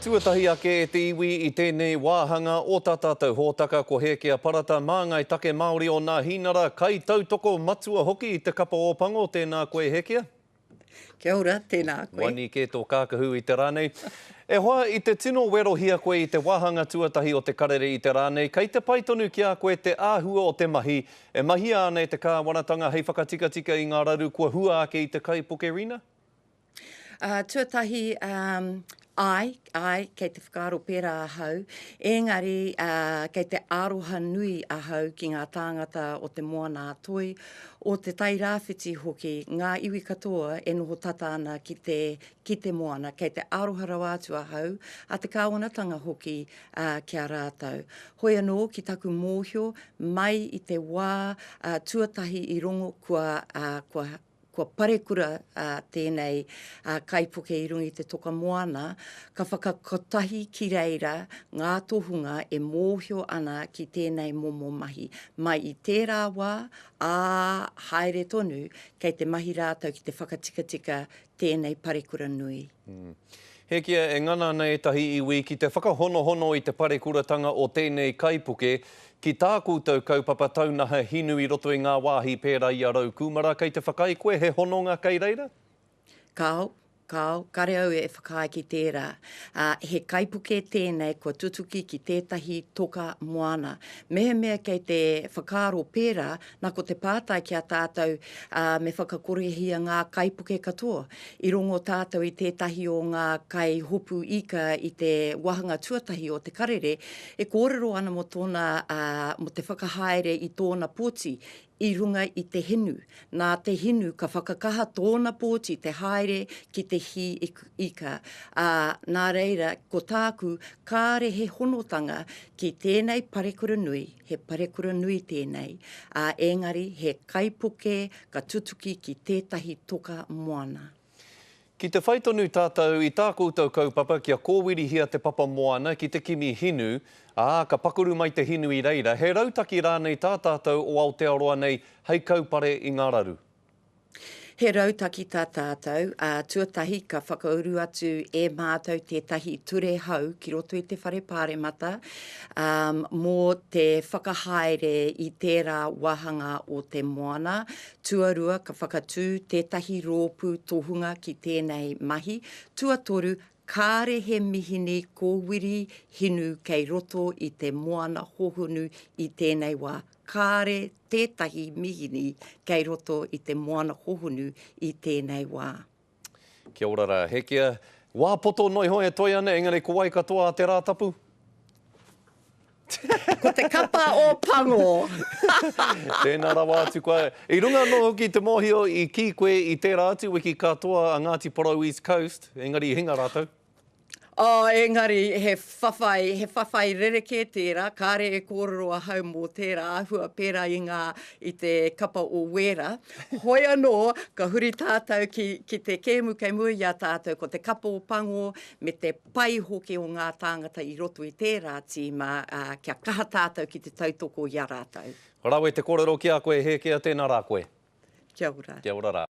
Tuatahi ake e te iwi i tēnei wāhanga o tā tātou hōtaka ko Hēkea Parata, māngai take Māori o Nāhinara, kaitautoko matua hoki i te kapa Ōpango, tēnā koe Hēkea. Kia ora, tēnā koe. Wani kē tō kākahu i te rā nei. E hoa, i te tino werohia koe i te wāhanga tuatahi o te karere i te rā nei, kei te pai tonu ki a koe te āhua o te mahi e mahia ana e te kāwanatanga hei whakatikatika i ngā raru kua hua ake i te kaipuke Rina? Uh, tuatahi, um, āe, āe, kei te whakaaro pērā ahau, engari uh, kei te aroha nui ahau ki ngā tāngata o te Moana-a-Toi, o te Tai Rāwhiti hoki, ngā iwi katoa e noho tata ana ki te, ki te moana, kei te aroha rawa atu ahau, a te kāwanatanga hoki uh, ki a rātou. Hoi anō, ki taku mōhio, mai i te wā uh, tuatahi i rongo kua, uh, kua Kua parekura tēnei kaipuke i runga i te toka moana, ka whakakotahi ki reira ngā tohunga e mōhio ana ki tēnei momo mahi. Mai i tērā wā, ā, haere tonu, kei te mahi rātou ki te whakatikatika tēnei parekura nui. Hekia, e ngana ana ētahi iwi ki te whakahonohono i te parekuratanga o tēnei kaipuke ki tā koutou kaupapa taunaha hinu i roto i ngā wāhi pērā i a Raukūmara. Kei te whakaae koe he hononga kei reira? Kāo, kāo, kare au e whakaae ki tērā. Ā, he kaipuke tēnei kua tutuki ki tētahi toka moana. Mehemea kei te whakaaro pērā, nā ko te pātai ki a tātou, ā, me whakakorehia ngā kaipuke katoa. I rongo tātou i tētahi o ngā kaihopu ika i te wāhanga tuatahi o te karere e kōrero ana mō tōna, ā, mō te whakahaere i tōna pōti i runga i te hinu. Nā te hinu ka whakakaha tōna pōti te haere ki te hī ika. Ā, nā reira, ko tāku, kāre he honotanga ki tēnei parekura nui, he parekura nui tēnei, ā, engari he kaipuke ka tutuki ki tētahi toka moana. Ki te whai tonu tātou i tā koutou kaupapa kia kōwirihia te papa moana ki te kimi hinu, ā, ka pakuru mai te hinu i reira, he rautaki rānei tā tātou o Aotearoa nei hei kaupare i ngā raru? He rautaki tā tātou, ā, tuatahi ka whakauru atu e mātou tētahi ture hou ki roto i te Whare Pāremata, ā, mō te whakahaere i tērā wāhanga o te moana. Tuarua, ka whakatū tētahi rōpū tohunga ki tēnei mahi. Tuatoru, kāre he mihini kōwiri hinu kei roto i te moana hohonu i tēnei wā. Kāre tētahi mihini kei roto i te moana hohonu i tēnei wā. Kia ora rā, Hekia. Wā poto noa iho e toe ana, engari ko wai katoa a te Rātapu? Ko te kapa o Pango! Tēnā rawa atu koe. I runga anō hoki i te mōhio i kī koe i tērā atu wiki ka toa a Ngāti Porou East Coast, engari i hinga rātou. Oh, engari he whawhai, he whawhai rerekē tērā, kāre e kōrero ahau mō tērā āhua pērā i ngā, i te kapa o Wēra. Hoi anō, ka huri tātou ki, ki te kēmu kei mua i a tātou, ko te kapa o Pango me te pai hoki o ngā tāngata i roto i tērā tīma, ā, kia kaha tātou ki te tautoko i a rātou. Rawe te kōrero ki a koe, Hēkea, tēnā rā koe. Kia ora. Kia ora rā.